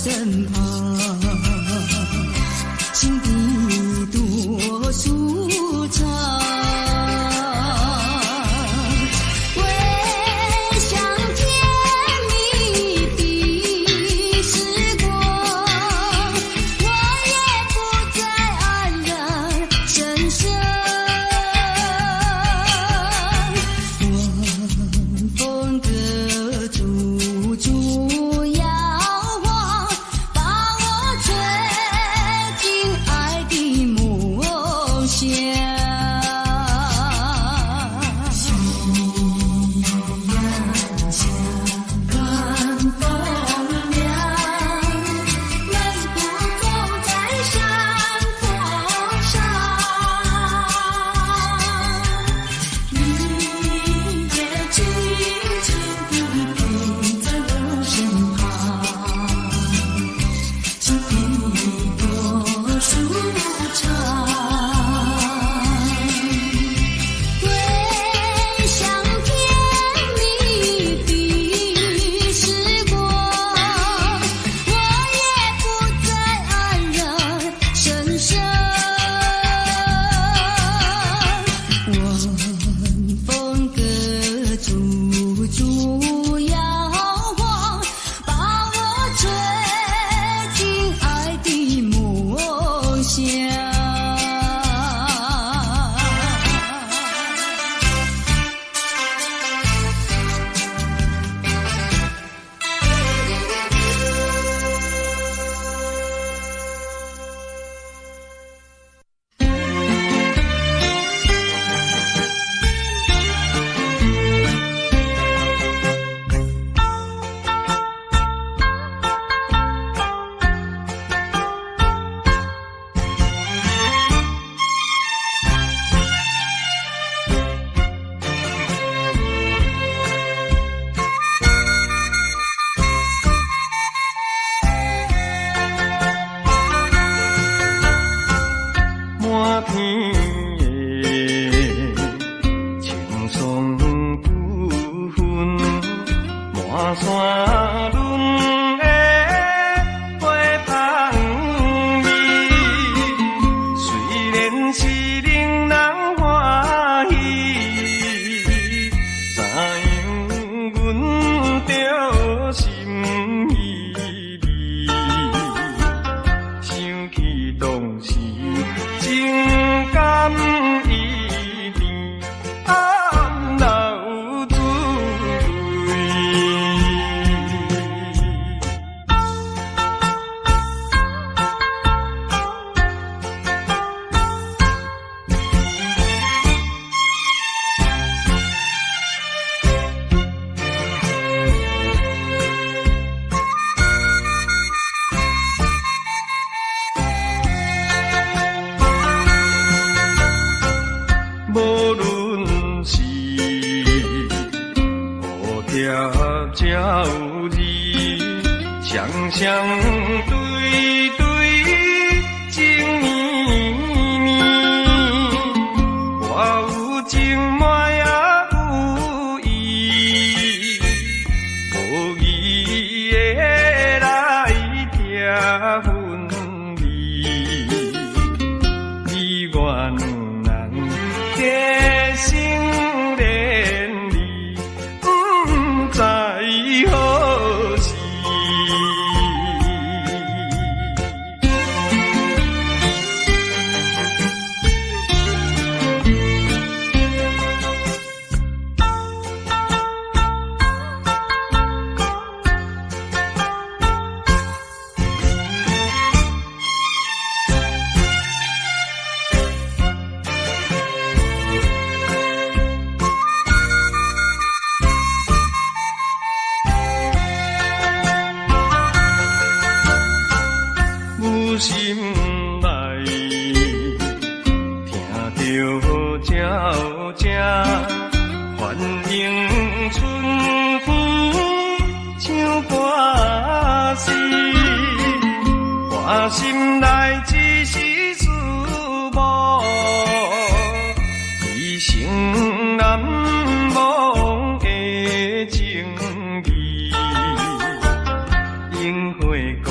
身旁，心底多舒暢。回想甜蜜的時光，我也不再黯然神傷。晚風隔住樹搖晃，把我吹進愛的夢鄉。夕陽下，暖風涼，漫步走在山坡上，你也輕輕地陪在我身旁，心底多舒暢。回想甜蜜的時光，我也不再黯然神傷。晚風隔住樹搖晃，把我吹進愛的夢鄉。滿天的青霜不分，滿山崙的花香味。雖然是令人歡喜，怎樣阮著心稀微？想起當時情感依甜，暗流滋味。無論是蝴蝶鳥兒，雙雙對對情綿綿，我有情嘛也有意，無義的來拆分離，你我兩人結成連理，不知何時。有心內聽著鳥聲，歡迎春風唱歌詩，我心內只是思慕，一生難忘的情誼，櫻花故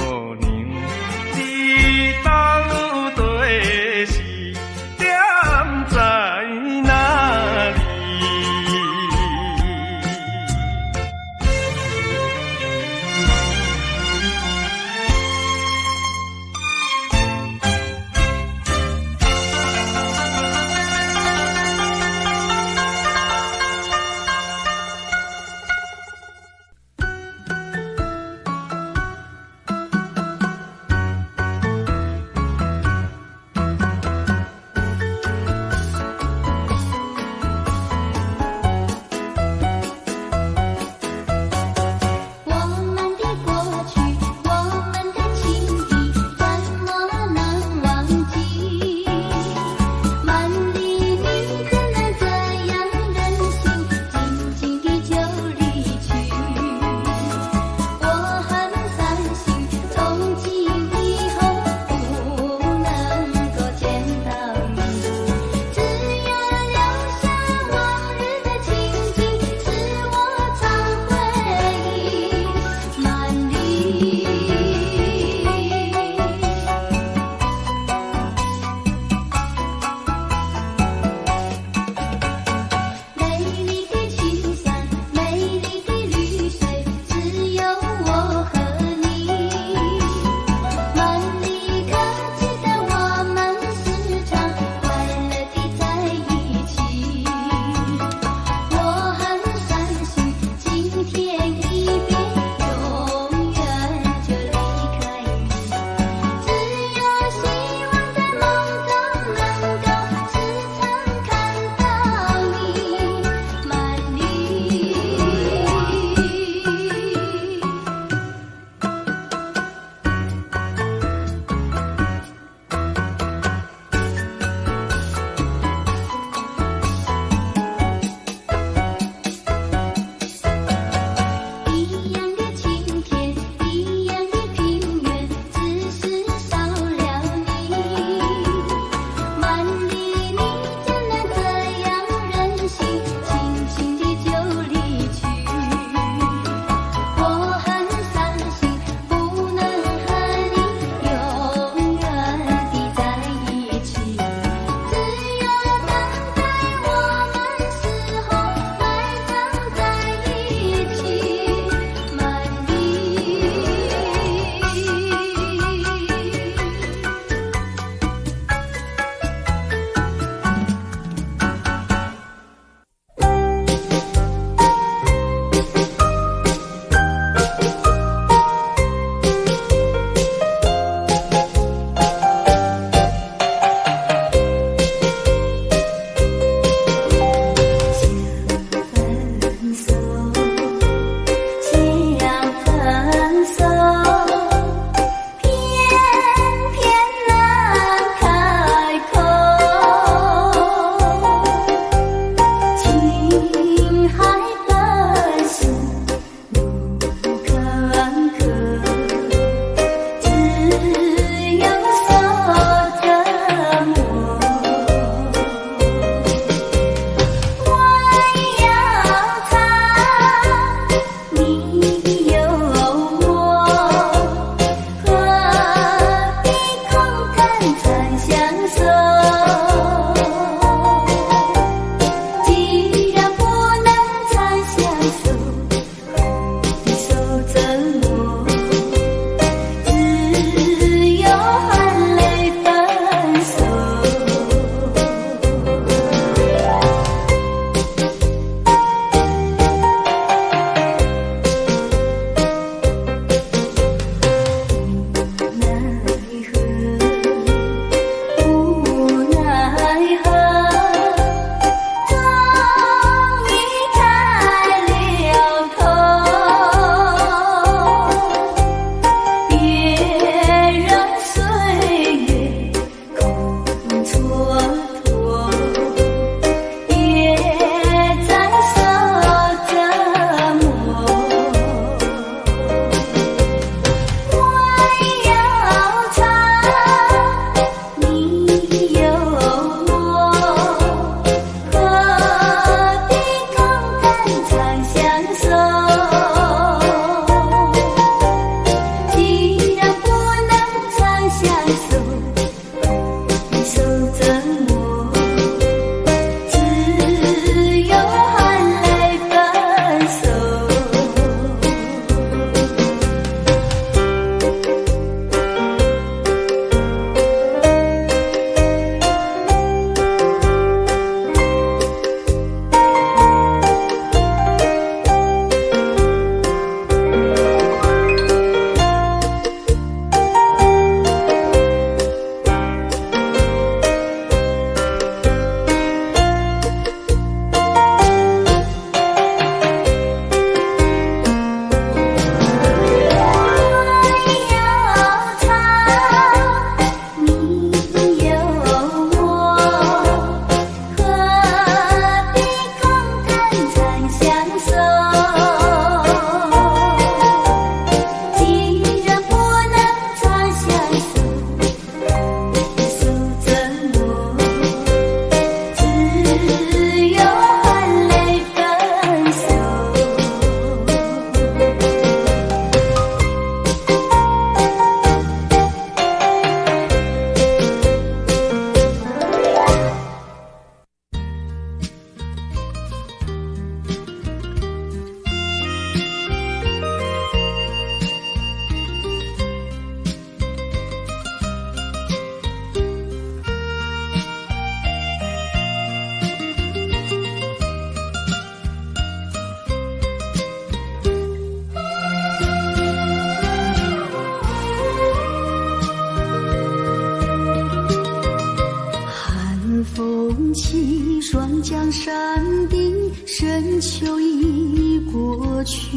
深秋已過去，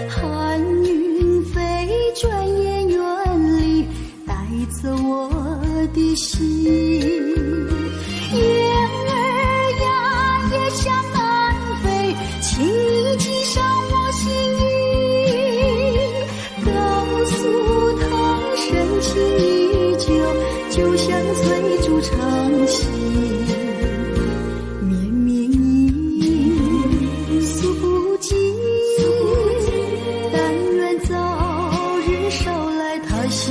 寒雲飛，轉眼遠離，帶走我的心。燕兒呀，雁向南飛，請你寄上我心意，告訴她深情依舊，就像翠竹長青。綿綿意，訴不盡，但願早日捎來他消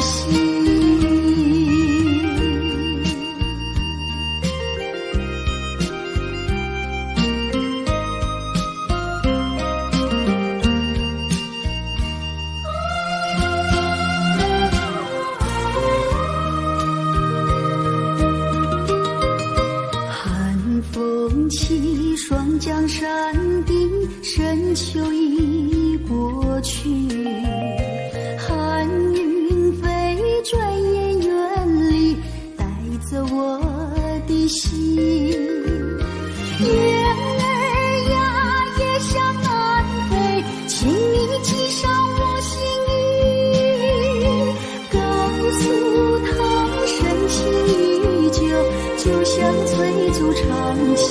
息。寒風起，霜降山頂，深秋已過去。寒雲飛，轉眼遠離，帶走我的心。燕兒呀，雁向南飛，請你寄上我心意，告訴她深情依舊，就像翠竹長青。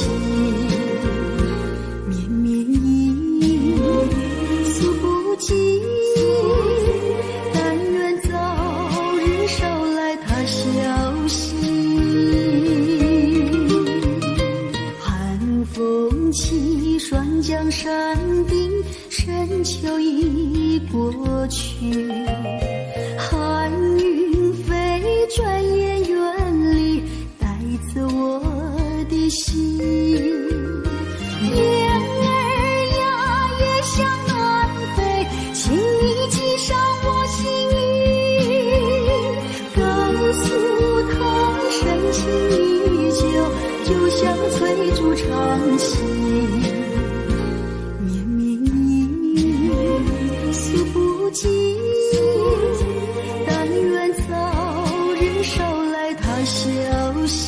綿綿意，訴不盡，但願早日捎來他消息。寒風起，霜降山頂，深秋已過去。寒雲飛，轉眼遠離，帶走我的心。燕兒呀，雁向南飛，請你寄上我心意，告訴她深情依舊，就像翠竹長青。綿綿意，訴不盡，但願早日捎來他消息。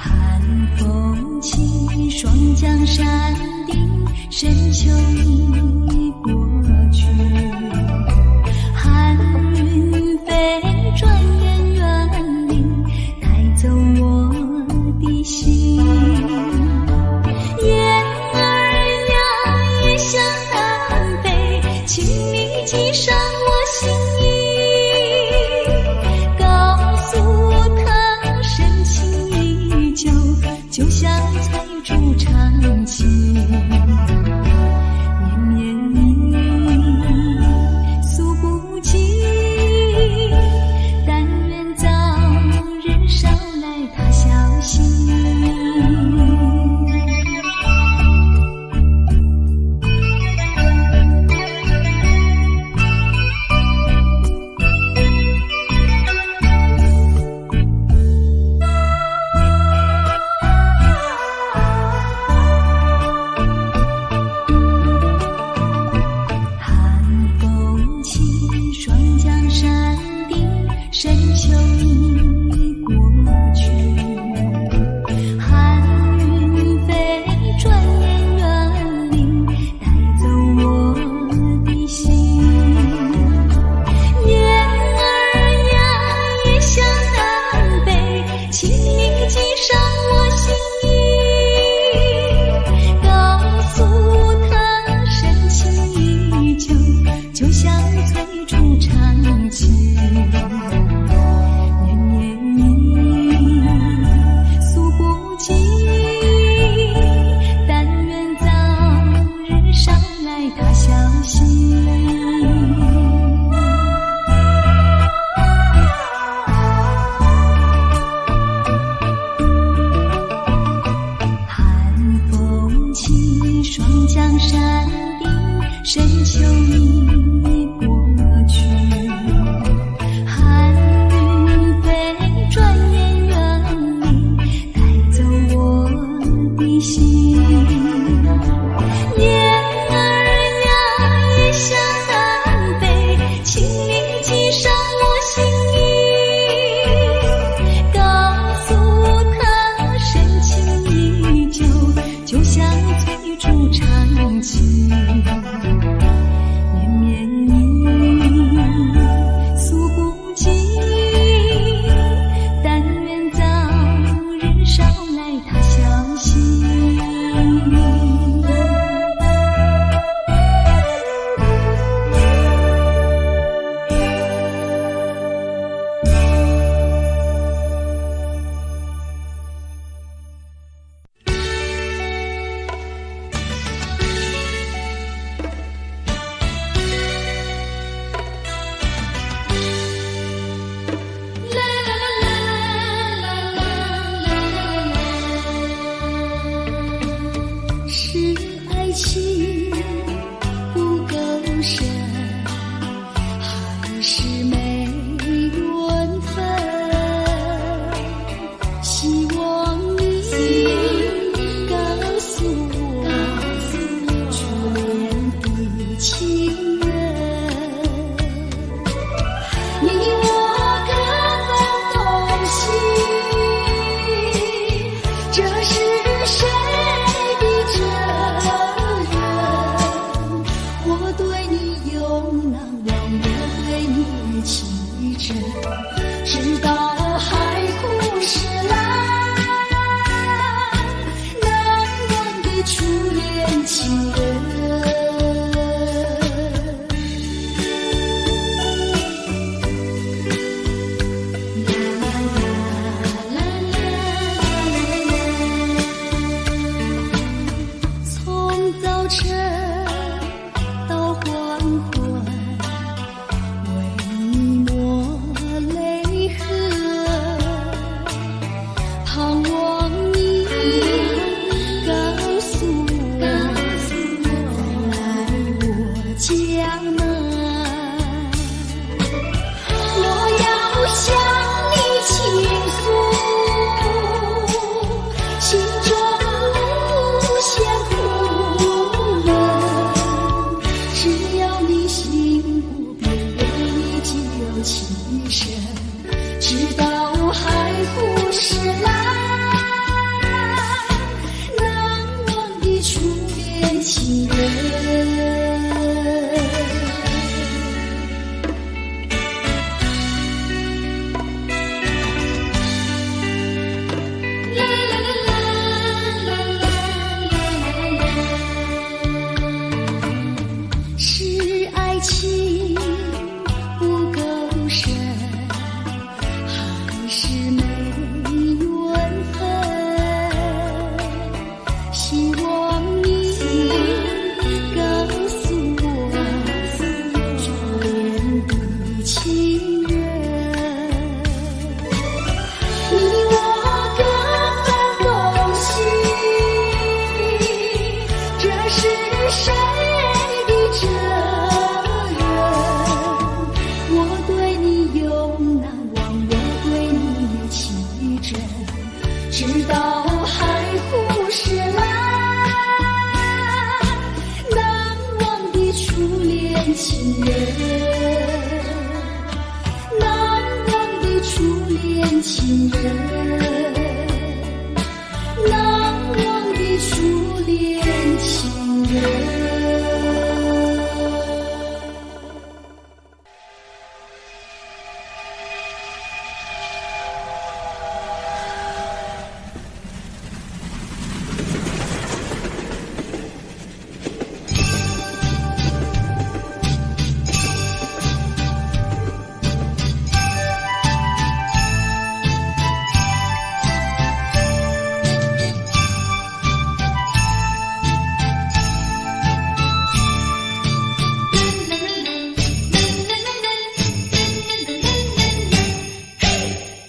寒風起，霜降山頂，深秋已過去。寒雲飛，轉眼遠離，帶走我的心。燕兒呀，雁向南飛，請你寄上我心意，告訴她深情依舊，就像翠竹長青。綿綿意，訴不盡，但願早日捎來他消息。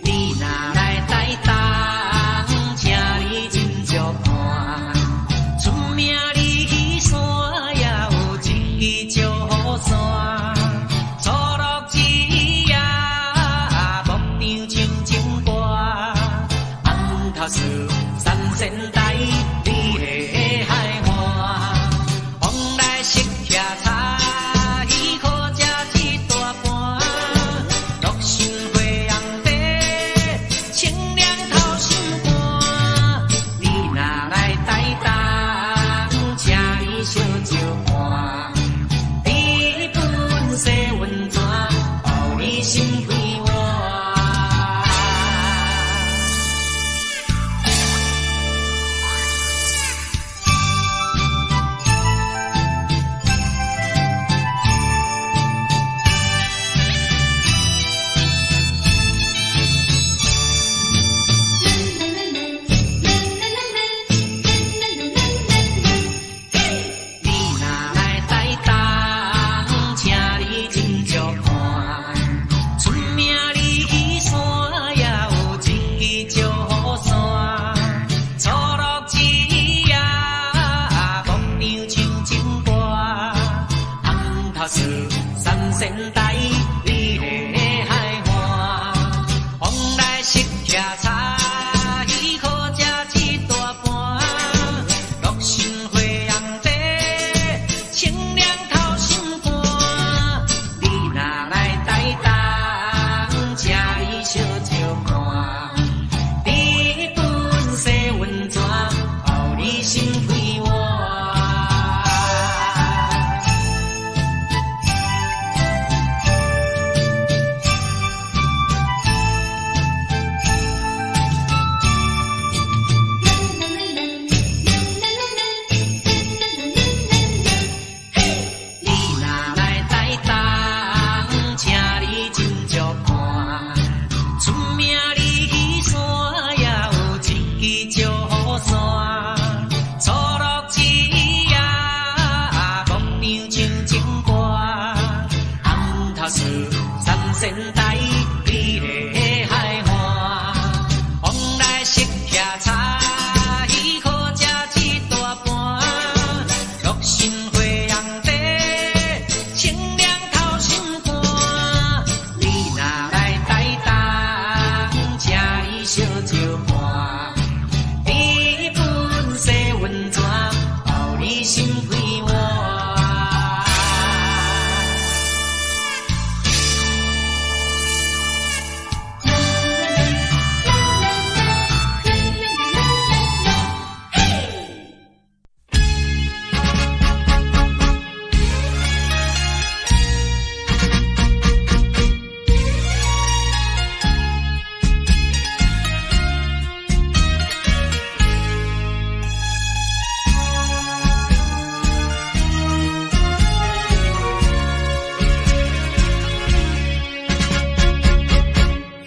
你若來台東，請你斟酌看，出名里山也有一支石山，错落一夜，牧场唱情歌，暗头是三仙台，美丽的海岸，往來食徛茶，好食一大盤，樂心花紅茶，清涼透心肝。你若來台東，請你小招看，甜本洗溫泉，包你心快活。你若來台東，請你斟酌看，出名里山也有一支石山，错落一夜，牧场唱情歌，暗头是三仙台，美丽的海岸，往來食徛茶，好食一大盤，樂心花紅茶，清涼透心肝。你若來台東，請你小招看，甜本洗溫泉，包你心快活。你若來台東，請你斟酌看，出名里山也有一支石山，错落一夜，牧场唱情歌，暗头是三仙台，美丽的海岸，往來食徛茶，好食一大盤，樂心花紅茶，清涼透心肝。你若來台東，請你小招看，甜本洗溫泉，包你心快活。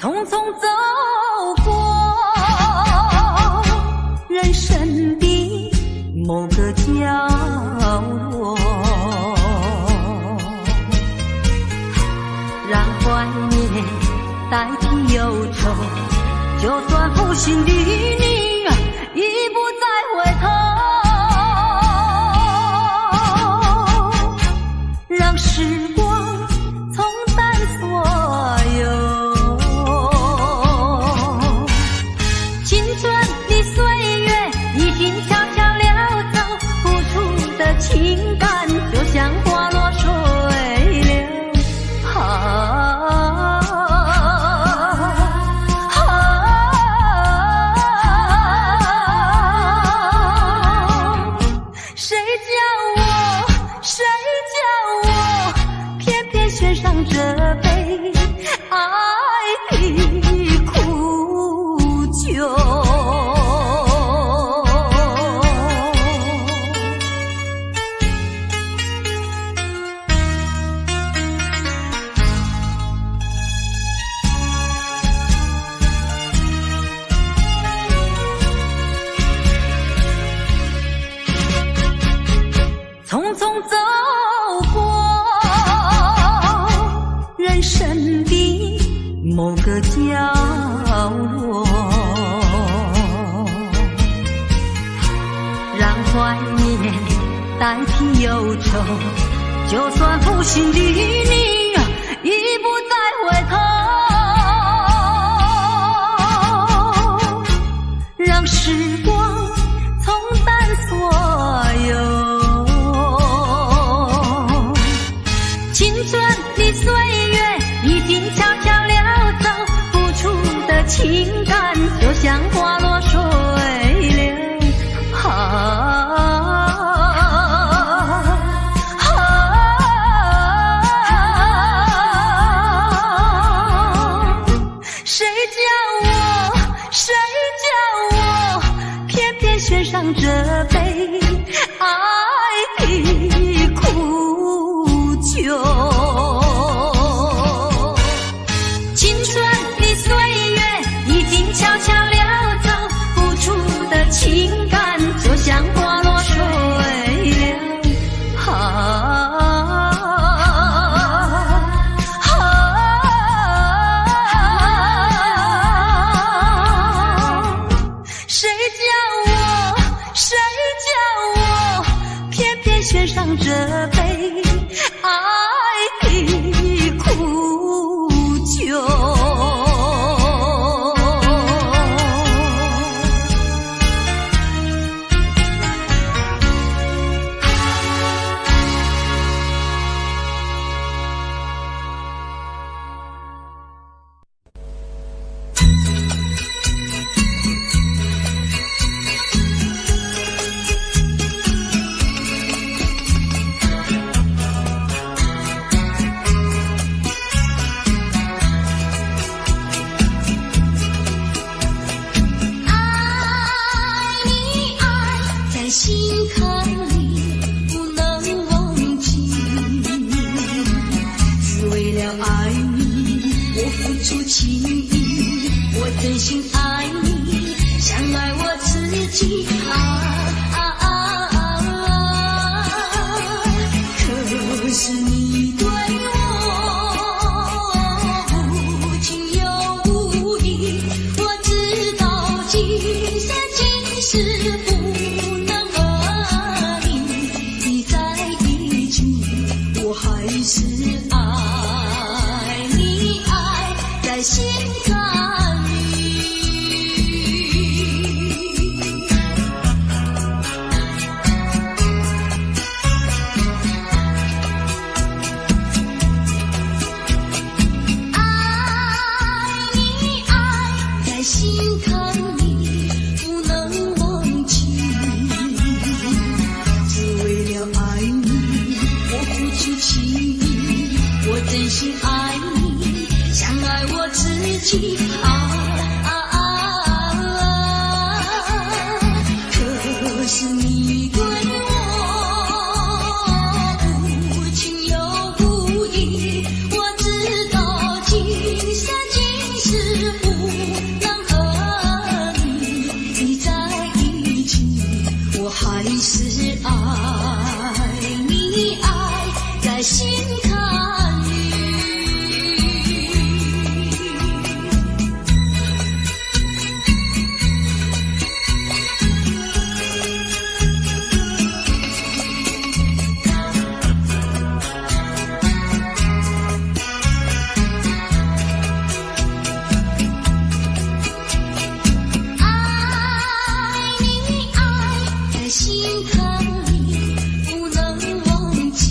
匆匆走過人生的某個角落，讓懷念代替憂愁，就算負心的你已不再回頭，讓時光沖淡所有。青春的歲月已經悄悄溜走，付出的情感就像花落水流。啊啊！誰叫我讓懷念代替憂愁。就算負心的你已不再回頭，讓時光沖淡所有。青春的歲月已經悄悄溜走，付出的情感就像花落水流。啊啊！誰叫我，誰叫我，偏偏選上這杯愛的苦酒。青春的歲月已經悄悄溜走，付出的情感就像花落水流。啊啊！誰叫我，誰叫我，偏偏選上這杯愛的苦酒。愛你愛在心坎裡，不能忘記。只為了愛你，我付出情意，我真心愛你，像愛我自己。啊啊啊啊！可是你對我無情又無義，我知道今生今世不能和你在一起，我還是愛你愛在心坎裡。愛你愛在心坎裡，不能忘記。只為了愛你，我付出情意，我真心愛你，像愛我自己。啊啊啊！可是你對我無情又無義，我知道今生今世不能和你在一起，我還是愛你愛在心坎裡。愛你愛在心坎裡，不能忘記。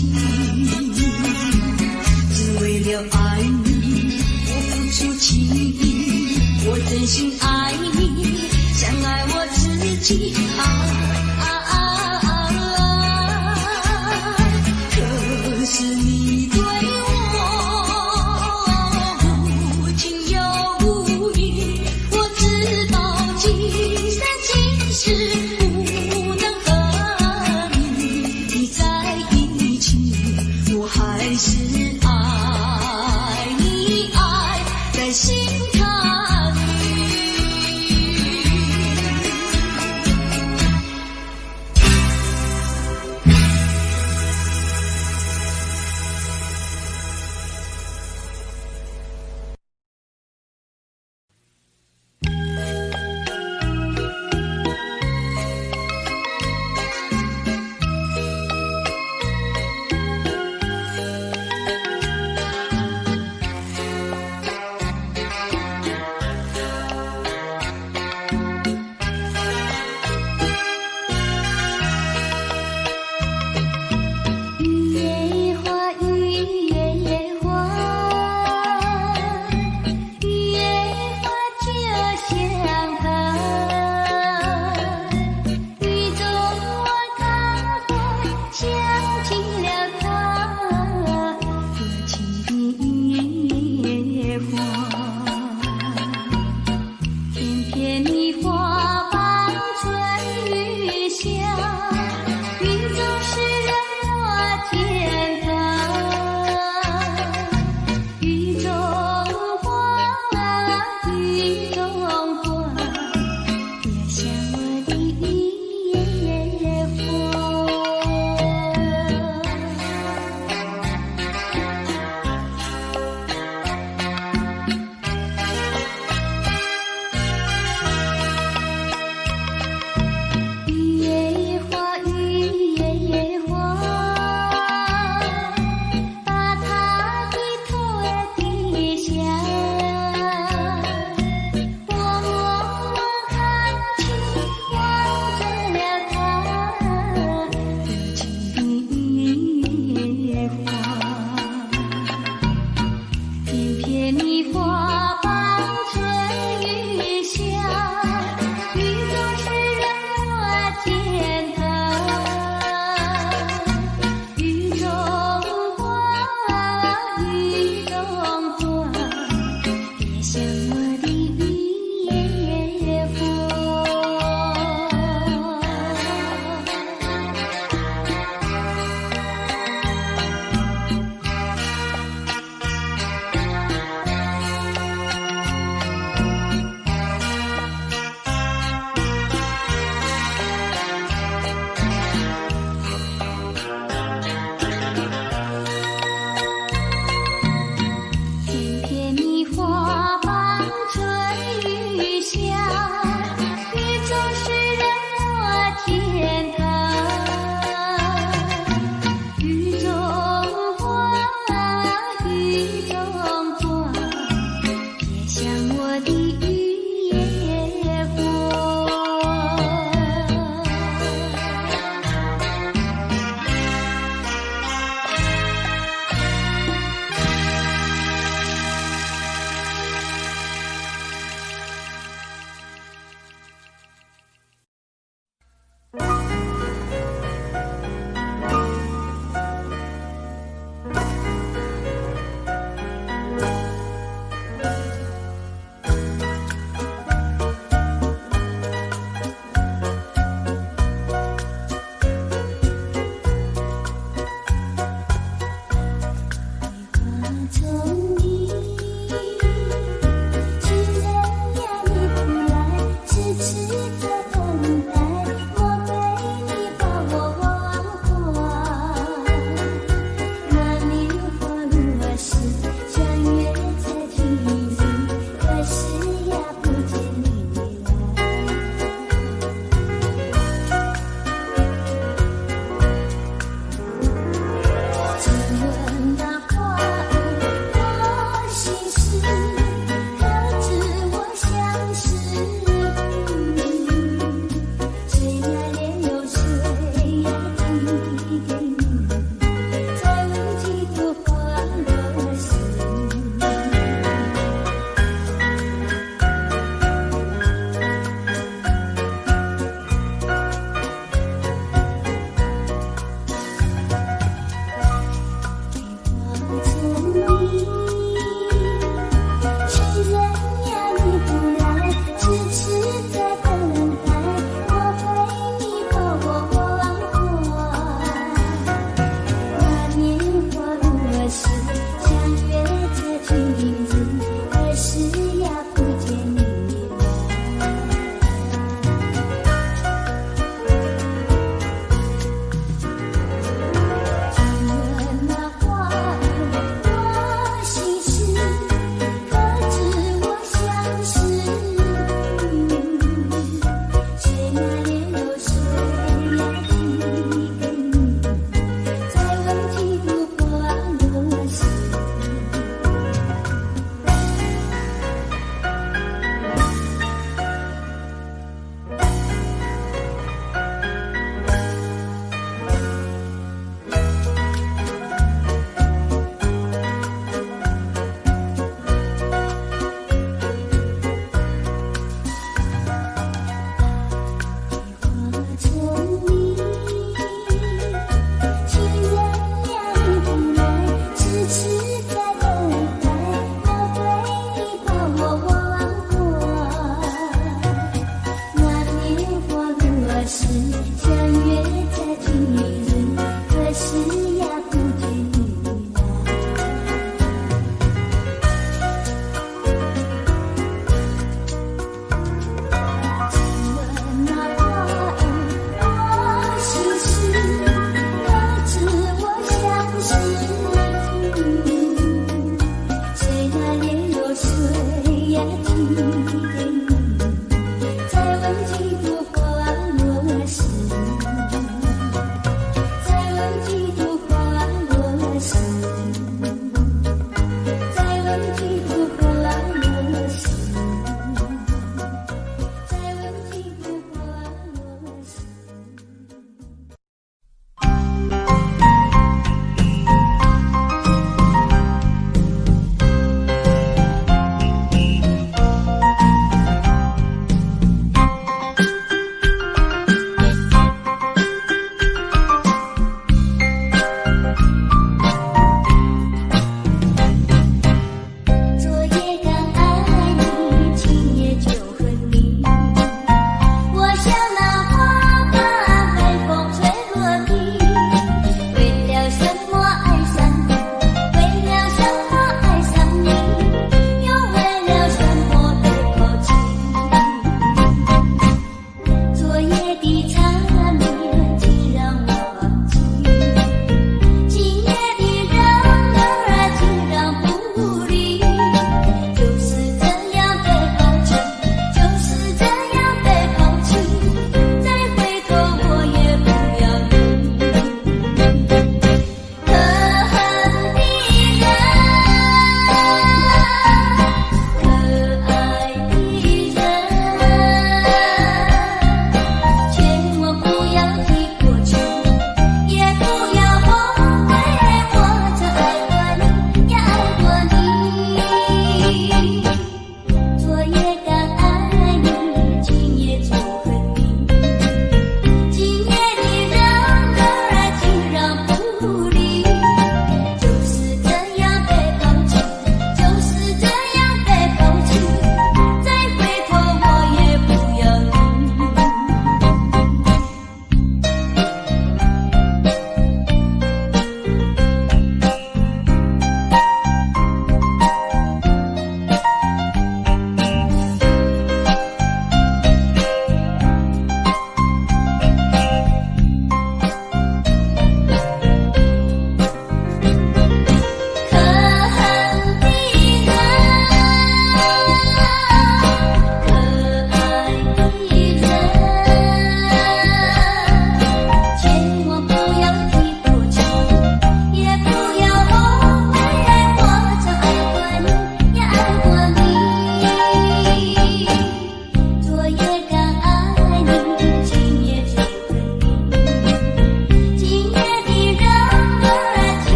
只為了愛你，我付出情意，我真心愛你，像愛我自己。啊啊啊啊！可是你對我無情又無義，我知道今生今世不能和你在一起，我還是愛你愛在心坎裡。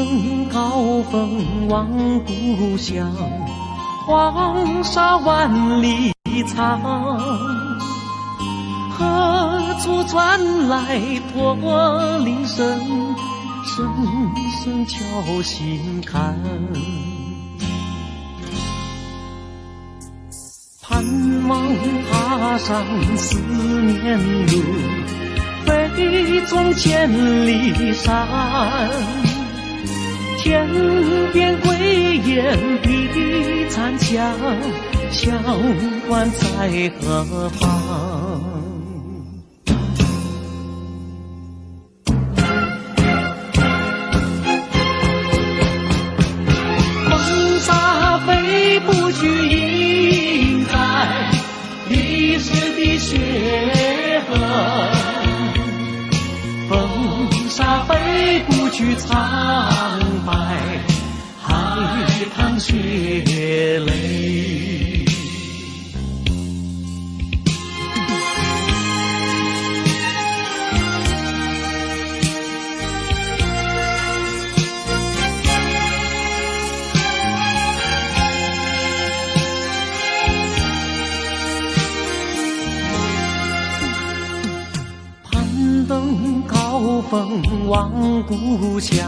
登高峰望故鄉，黃沙萬里長。何處傳來駝鈴聲，聲聲敲心坎。盼望踏上思念路，飛縱千里山。天邊歸雁比殘牆，鄉關在何方？風沙飛不去，印在歷史的血痕。風沙飛不去，蒼白海棠血淚。攀登高峰望故鄉，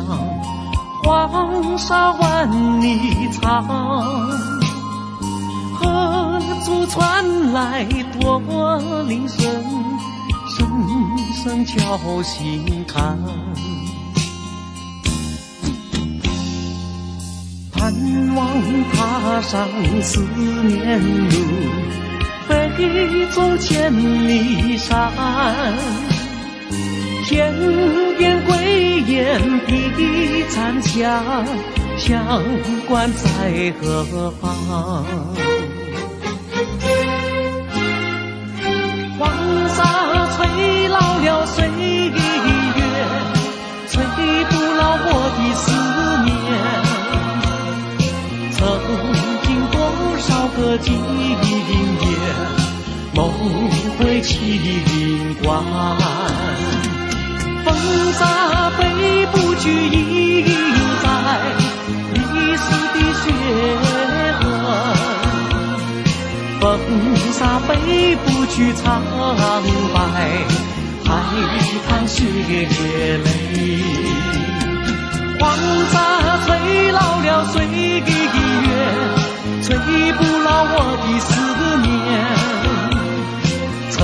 黃沙萬里長。何處傳來駝鈴聲，聲聲敲心坎。盼望踏上思念路，飛縱千里山。天邊歸雁比殘牆，鄉關在何方？黃沙吹老了歲月，吹不老我的思念。曾經多少個今夜，夢回情關。風沙飛不去，印在歷史的血痕。風沙飛不去，蒼白海棠血淚。黃沙吹老了歲月，吹不老我的思念。曾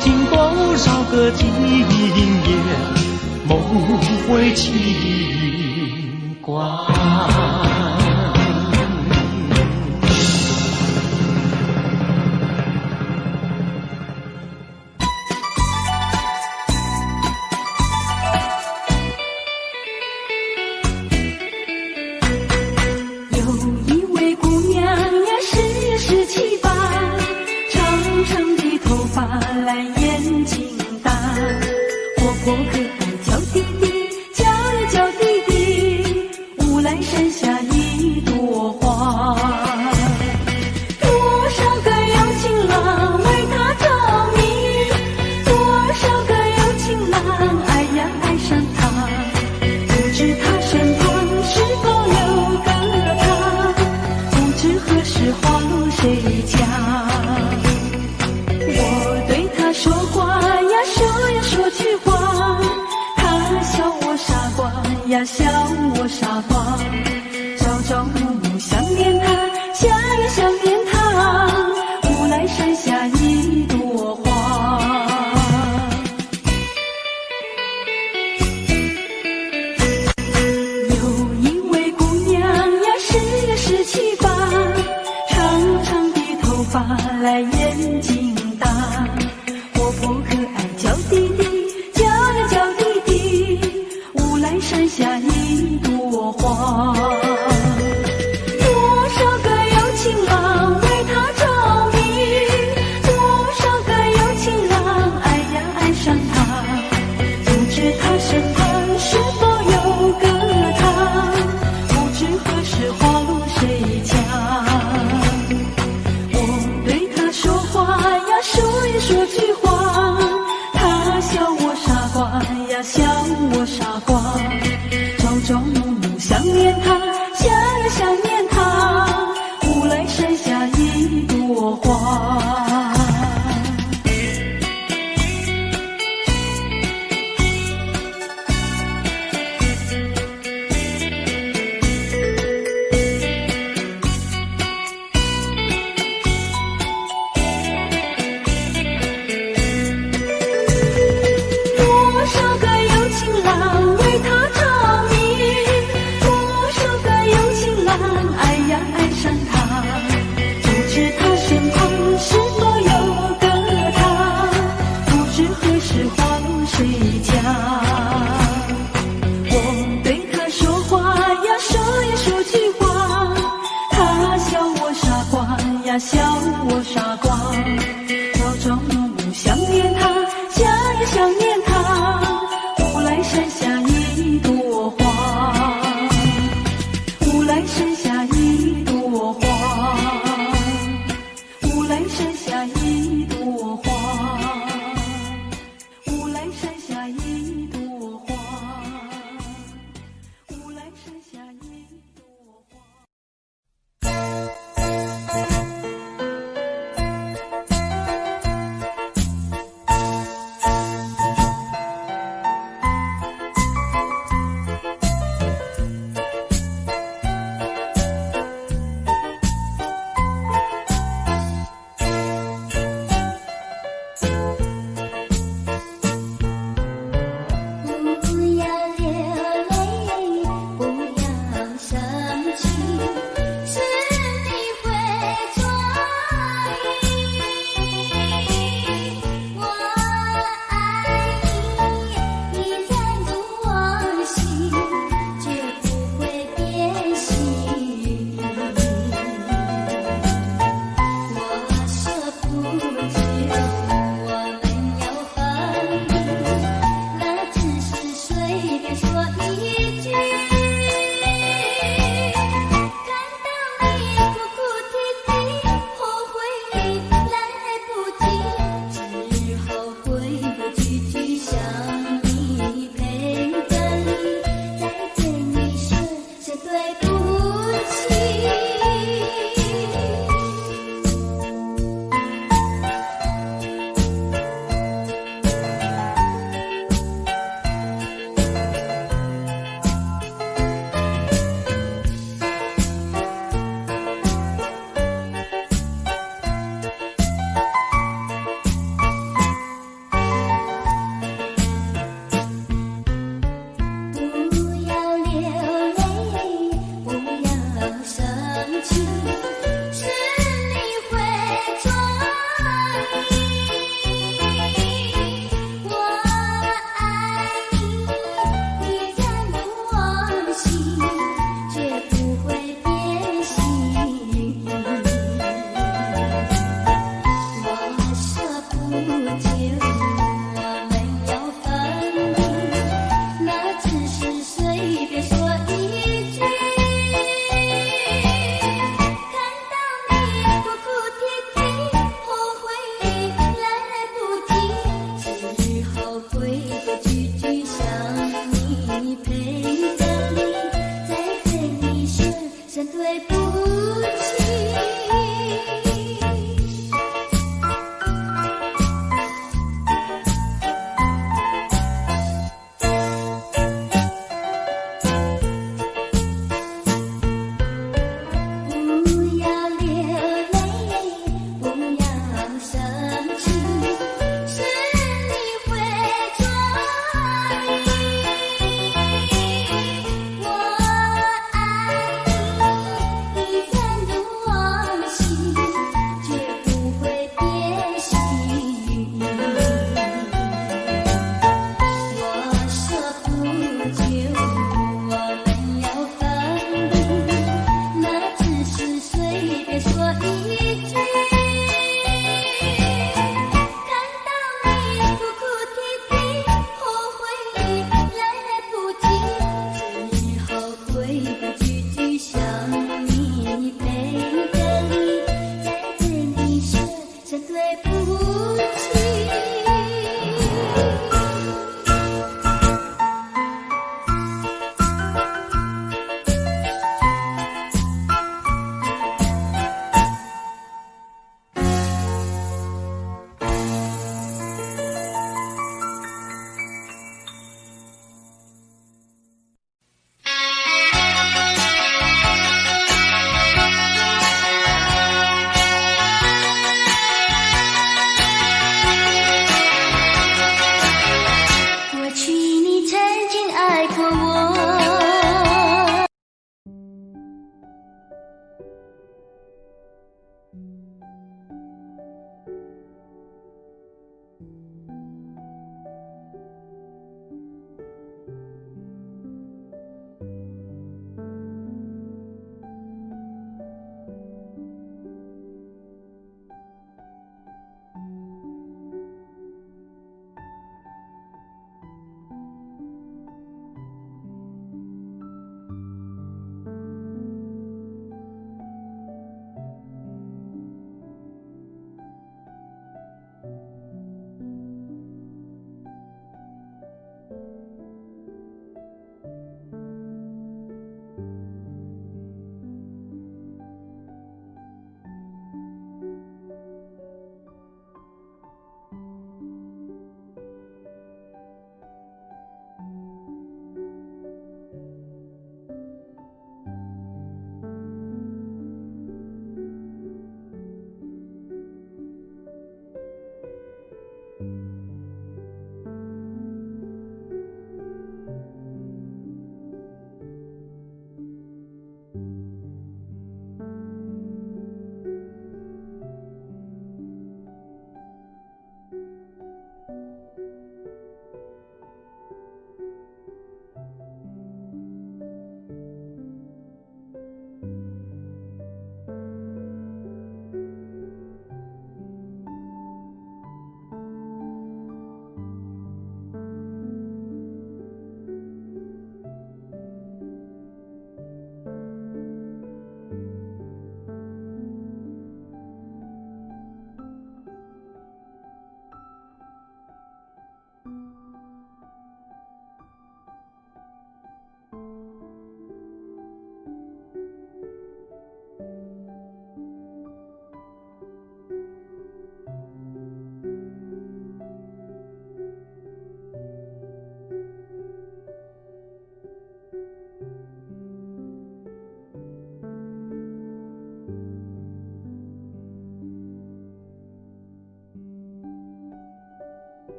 經多少個今夜，夢回情關。有一位姑娘呀，十七八，長長的頭髮，藍眼睛大，活潑可愛嬌滴滴，嬌呀嬌滴滴，烏來山下一朵花。多少個有情郎為她着迷，多少個有情郎愛呀愛上她，不知她身旁是否有個他，不知何時花落誰家。我對他說話呀，說呀說句話，他笑我傻瓜呀，笑我傻瓜。